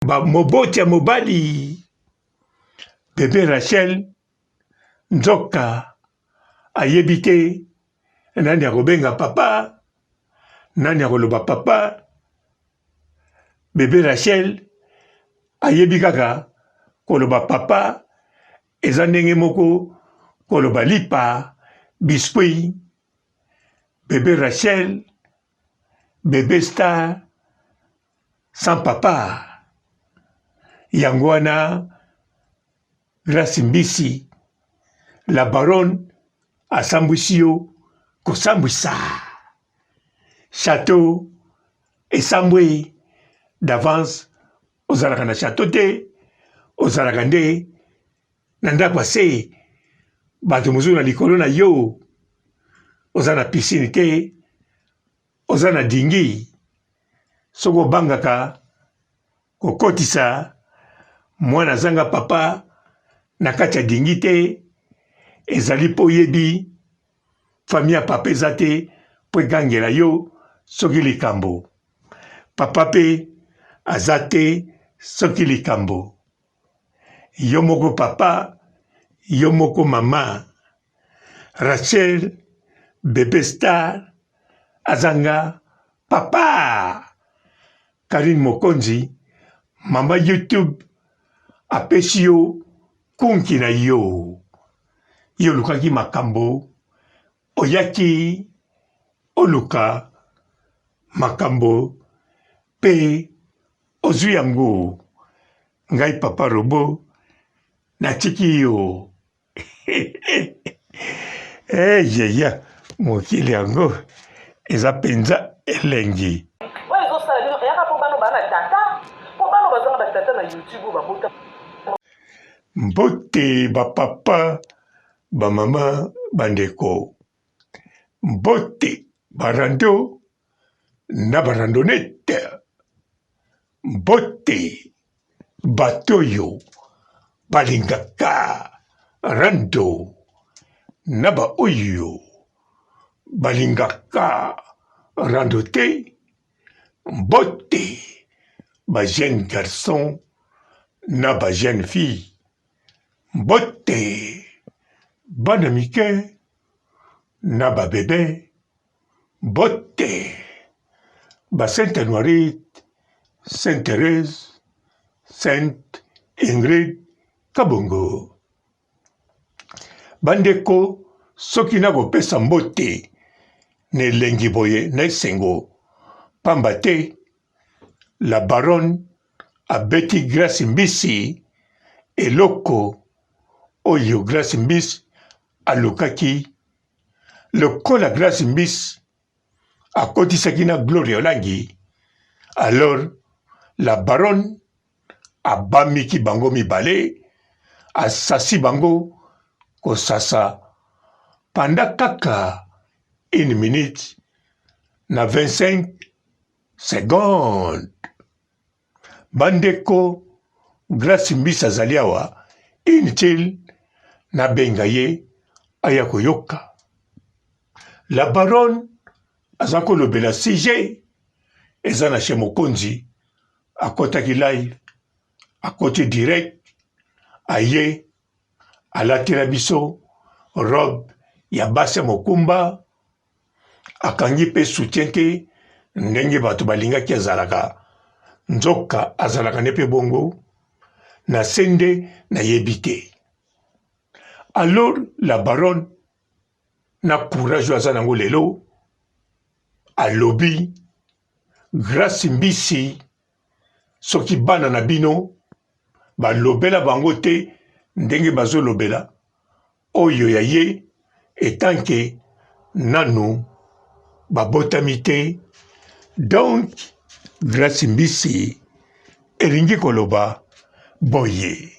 Ba moboti ya mobali bebe Rachel nzoka ayebi te nani akobenga papa nani akoloba papa bebe Rachel ayebi kaka koloba papa eza ndenge moko koloba lipa biscuit bebe Rachel bebe star sans papa yango wana Grace Mbisi la baronne asambwisi yo kosambwisa chateau esambwe d'avance ozalaka na chateau te ozalaka nde na ndako ya se bato mosusu na likolo na yo oza na piscine te oza na dingi soki obangaka kokotisa mwana azanga papa na kati ya dingi te ezali mpo oyebi famille ya papa eza te mpo egangela yo soki likambo papa mpe aza te soki likambo yo moko papa yo moko mama Rachel bebe star azanga papa Carine Mokonzi mama YouTube apesi yo kunki na yo yo olukaki makambo oyaki oluka makambo pe ozwi yango ngai papa robot natiki yo Eyeya eh, mokili yango eza mpenza elengi. Oyo ezosala bino eyaka mpo bano bana tata mpo bano bazanga batata na youtube oyo babota. Mbote ba papa, ba mama, bandeko. Mbote ba rando na ba randonnette. Mbote bato oyo balingaka rando na ba oyo balingaka rando te. Mbote ba jeunes garçons na ba jeunes filles. Mbote bana mike na ba bebes. Mbote ba Sainte Anuarite, Sainte Therèse, Sainte Ingrid Kabongo. Bandeko, soki nakopesa mbote na elengi boye na esengo, pamba te la baronne abeti Grace Mbisi eloko oyo Grace Mbisi alukaki lokola Grace Mbisi akotisaki na Gloria Olangi alors la baronne abamiki bango mibale asasi bango kosasa pendant kaka une minute na 25 secondes. Bandeko Grace Mbisi azali awa inutile nabenga ye aya koyoka. La baronne aza kolobela sujet eza na chez Mokonzi akotaki live akoti direct aye alatela biso robe ya basi ya mokumba akangi mpe soutien te ndenge bato balingaki azalaka nzoka azalaka nde mpe bongo na se nde nayebi te alors la baronne na courage oyo aza nango lelo alobi grace mbisi soki bana na bino balobela bango te ndenge bazolobela oyo ya ye etanke nanu babotami te donc grace mbisi elingi koloba boye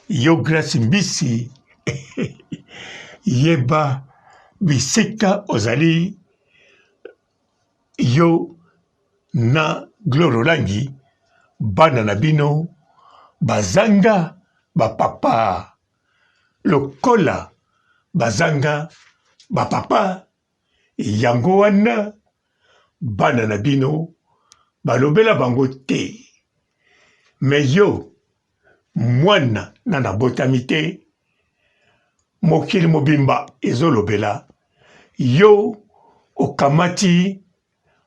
yo grace mbisi yeba bisika ozali yo na Gloria Olangi bana na bino bazanga ba papa lokola bazanga ba papa yango wana bana na bino balobela bango te. Mais yo mwana nanu abotami te, mokili mobimba ezolobela yo, okamati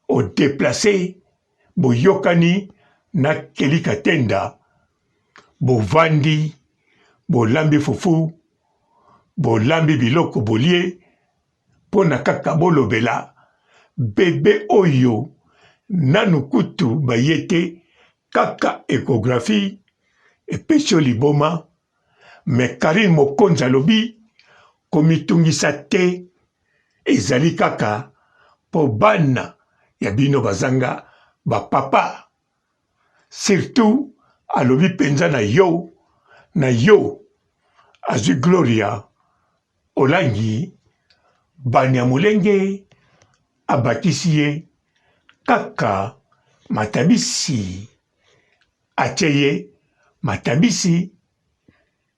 o deplacer boyokani na Kelly Katenda, bovandi bolambi fufu, bolambi biloko bolie mpo na kaka bolobela bebe oyo nanu kutu baye te kaka echographie epesi yo liboma. Mais Carine Mokonzi alobi komitungisa te ezali kaka po bana ya bino bazanga ba papa surtout alobi penza na yo na yo azui Gloria Olangi Banyamulenge abakisi ye kaka matabisi atie ye matabisi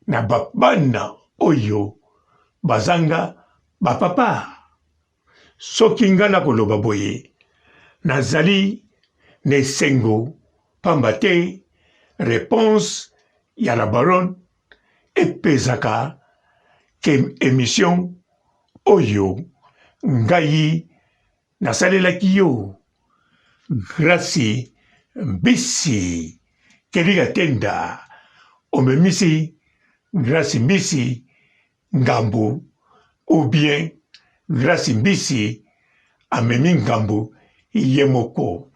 na ba bana oyo bazanga ba papa. Soki nga nakoloba boye, nazali na esengo pamba te reponse ya la baronne epesaka ke emission oyo ngai Nasalelaki yo grace mbisi Kelly Katenda omemisi grace mbisi ngambu ou bien grace mbisi amemi ngambu ye moko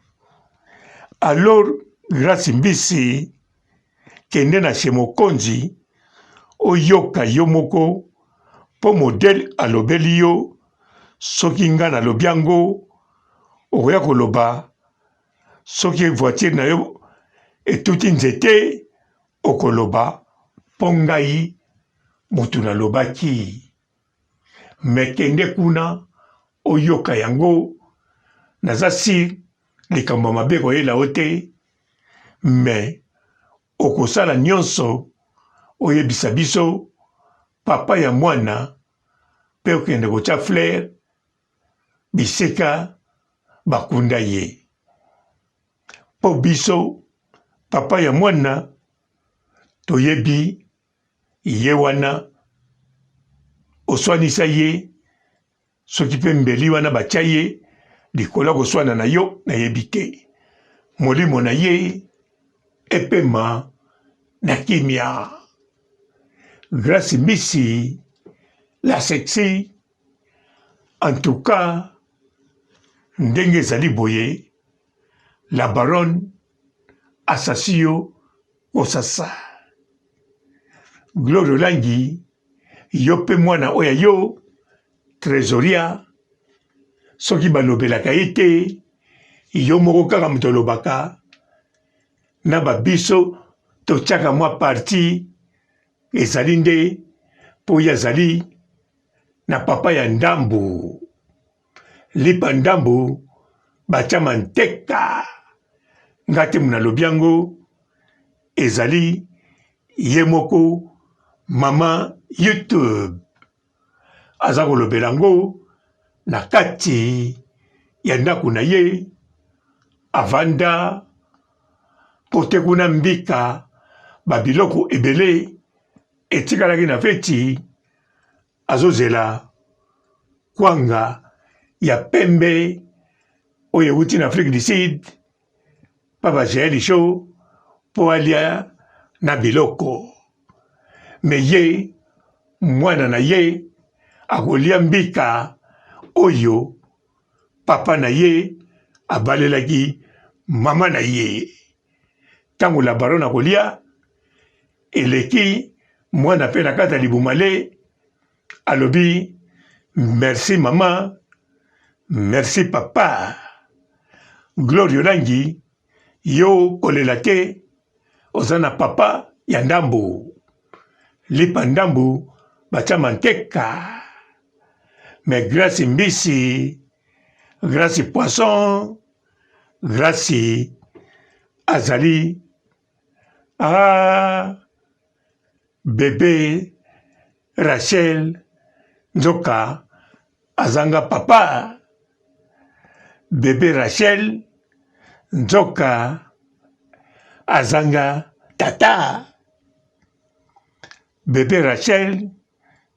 alors grace mbisi kende na chez mokonzi oyoka yo moko po modèle alobeli yo soki nga nalobi yango okoya koloba soki voiture na yo etuti nzete okoloba mpo ngai motu nalobaki me kende kuna oyoka yango naza sur likambo ya mabe ekoyela yo te me okosala nyonso oyebisa biso papa ya mwana mpe okende kotya fleur bisika bakunda ye mpo biso papa ya mwana toyebi ye wana oswanisa ye soki mpe mbeli wana batya ye likolo ya koswana na yo nayebi te molimo na ye epema na kimia Grace Mbisi la sexy en tout cas ndenge ezali boye la baronne asasi yo kosasa Gloria Olangi yo mpe mwana oyo ya yo Tresoria soki balobelaka ye te yo moko kaka moto olobaka na ba biso totiaka mwa parti ezali nde mpo ye azali na papa ya ndambu lipa ndambu batya manteka nga te nalobi yango ezali ye moko mama youtube aza kolobela yango na kati ya ndako na ye avanda kote kuna mbika babiloko ebele etikalaki na feti azozela kwanga ya pembe oyo ewuti na Afrique du Sud pa ba Jael Show mpo alia na biloko me ye mwana na ye akolia mbika oyo papa na ye abalelaki mama na ye ntango la baronne akolia eleki mwana mpe na kati ya libuma le alobi merci mama merci papa gloria olangi yo kolela te oza na papa ya ndambo lipa ndambo batya manteka mais grace mbisi grace poisson grace azali ah bebe Rachel nzoka azanga papa bebe Rachel nzoka azanga. tata. Bebe Rachel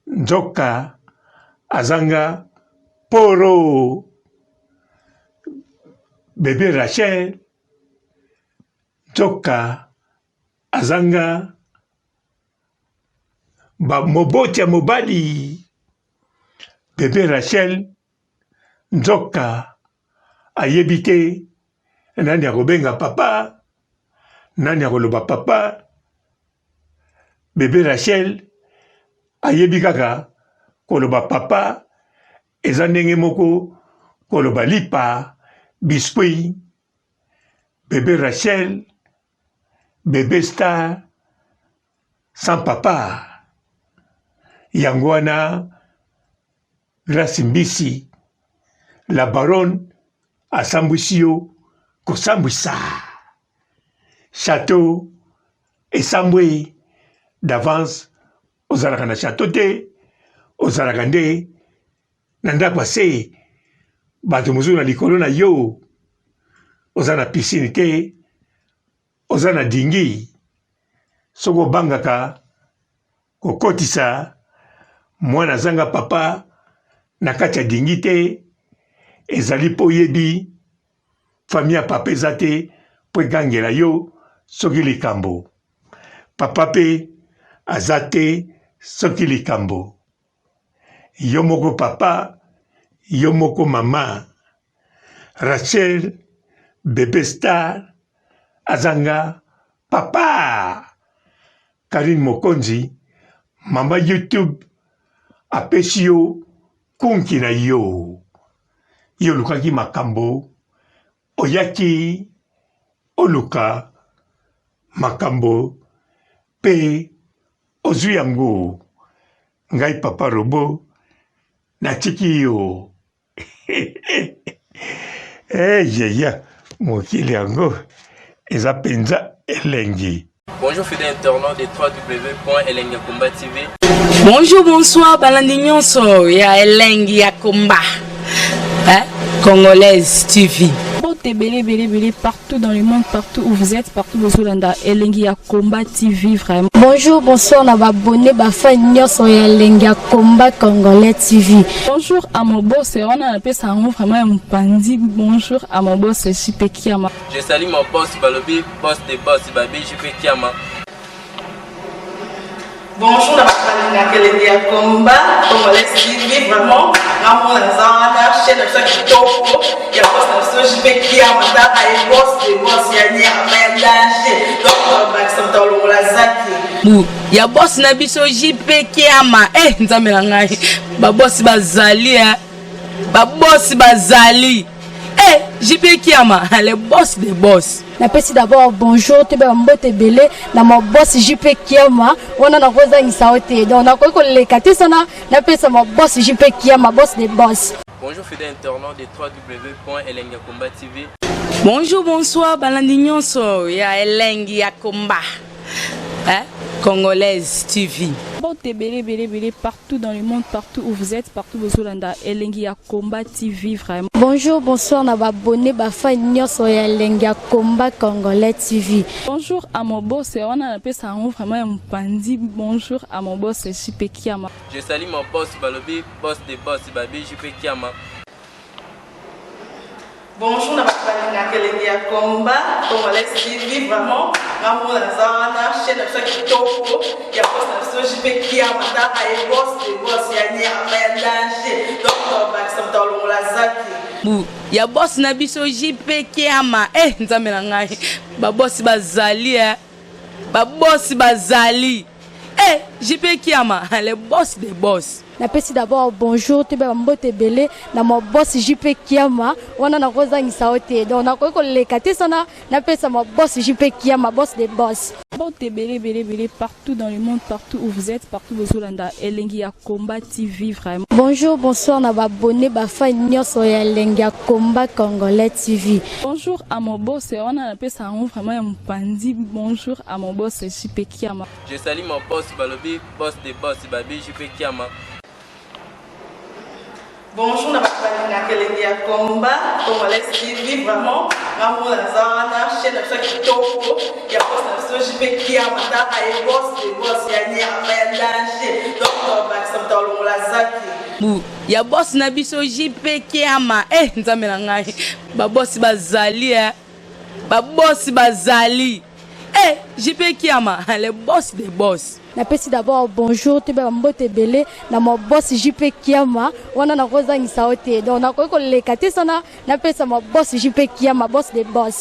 nzoka azanga poro. Bebe Rachel nzoka azanga ba moboti ya mobali. Bebe Rachel nzoka ayebi te nani akobenga papa, nani akoloba papa. Bebe Rachel ayebi kaka koloba papa eza ndenge moko koloba lipa, biscuit. Bebe Rachel, bebe star sans papa. Yango wana Grace Mbisi la baronne asambwisi yo kosambwisa. Chateau esambwe d'avance, ozalaka na chateau te, ozalaka nde na ndako ya se, bato mosusu na likolo na yo, oza na piscine te, oza na dingi. Soki obangaka kokotisa mwana azanga papa na kati ya dingi te, ezali mpo oyebi famille ya papa eza te mpo egangela yo soki likambo. Papa mpe aza te soki likambo. Yo moko papa, yo moko mama. Rachel bebe star azanga papa. Carine Mokonzi mama YouTube apesi yo kunki na yo. Yo olukaki makambo, oyaki oluka makambo pe ozwi yango. Ngai papa robot natiki yo. Eyeya, mokili yango eza mpenza elengi. Bonjour fidèles internautes de www.elengiyakomba TV. Bonjour, bonsoir, balandi nyonso ya Elengi ya Komba. Hein? Congolaise TV. Mbote ebele ebele ebele partout dans le monde, partout où vous êtes, partout bozolanda Elengi ya Combat TV vraiment. Bonjour, bonsoir na ba abonné ba fan nyonso ya Elengi ya Combat Congolais TV. Bonjour à mon boss, wana napesa yango vraiment ya mopanzi. Bonjour à mon boss JP Kiama. Je salue mon boss balobi boss de boss babi JP Kiama. Bonjour na bato balingaka elengi ya combat congolais TV vraiment ngamona naza wana chaîne na biso ya kitoko ya boss na biso JP Kiama tala ye boss de boss ya nyama ya danger donc bakisa moto alongola zaki bu ya boss na biso JP Kiama eh nzambe na ngai ba boss bazali eh ba boss bazali eh JP Kiama le boss de boss. Napesi d'abord bonjour toyeba ba mbote ebele na ma boss JP Kiama wana nakozangisa yo te donc nakoki koleka te sana napesa ma boss JP Kiama boss de boss. Bonjour fidèles internautes de www.elengiyakomba TV. Bonjour, bonsoir, balandi nyonso ya Elengi ya Komba. Hein? Congolaise TV. Mbote ebele ebele ebele partout dans le monde, partout où vous êtes, partout bozolanda Elengi ya Combat TV vraiment. Bonjour, bonsoir na ba abonné ba fan nyonso ya Elengi ya Combat Congolais TV. Bonjour à mon boss, wana napesa yango vraiment ya mopanzi. Bonjour à mon boss JP Kiama. Je salue mon boss balobi boss de boss babi JP Kiama. Bonjour na bato balingaka elengi ya combat congolais TV vraiment ngamona naza wana chaîne na biso ya kitoko ya boss na biso JP Kiama tala ye boss de boss ya nyama ya danger donc bakisa moto alongola zaki bu ya boss na biso JP Kiama eh nzambe na ngai ba boss bazali eh ba boss bazali eh JP Kiama le boss de boss. Napesi d'abord bonjour toyeba ba mbote ebele na ma boss JP Kiama wana nakozangisa yo te donc nakoki koleka te sana napesa ma boss JP Kiama boss de boss. Mbote ebele ebele ebele partout dans le monde, partout où vous êtes, partout bozolanda Elengi ya Combat TV vraiment. Bonjour, bonsoir na ba abonné ba fan nyonso ya Elengi ya Combat Congolais TV. Bonjour à mon boss, wana napesa yango vraiment ya mopanzi. Bonjour à mon boss JP Kiama. Je salue mon boss balobi boss de boss babi JP Kiama. Bonjour na bato balingaka elengi ya combat Congolais TV, vraiment nga moko naza wana, chaîne na biso ya kitoko ya boss na biso JP Kiama, taka ye boss de boss ya nyama ya danger, donc tobakisa moto alongola zaki Bu ya boss na biso JP Kiama. Eh, nzambe na ngai, babosi bazali eh. Babosi bazali eh, JP Kiama, le boss de boss. Napesi d'abord bonjour, toyeba bambote ebele na ma boss JP Kiama. Wana nakozangisa yo te, donc nakoki koleka te sana napesa ma boss JP Kiama, boss de boss.